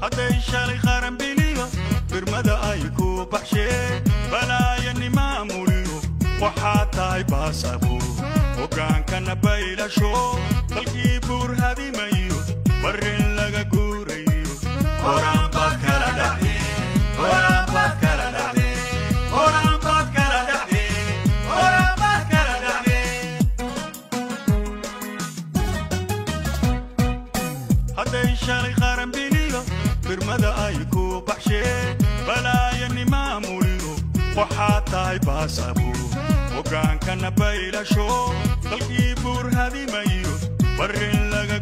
Hadday shalay qaranbiliyo birmada ay ku baxsheen, balaayanimaamuliyo waxaa tahay baasabo hoggaankana baylasho, dalkii buur hadimayo barrin laga guurayo. Horaanbaad kala dhacdeen, horaanbaad kala dhacdeen, horaanbaad kala dhacdeen, horaanbaad kala dhacdeen. Hadday shalay qaranbiliyo birmada ay ku baxsheen, balaayanimaamuliyo waxaa tahay baasabo hoggaankana baylasho, dalkii buur hadimayo barrin laga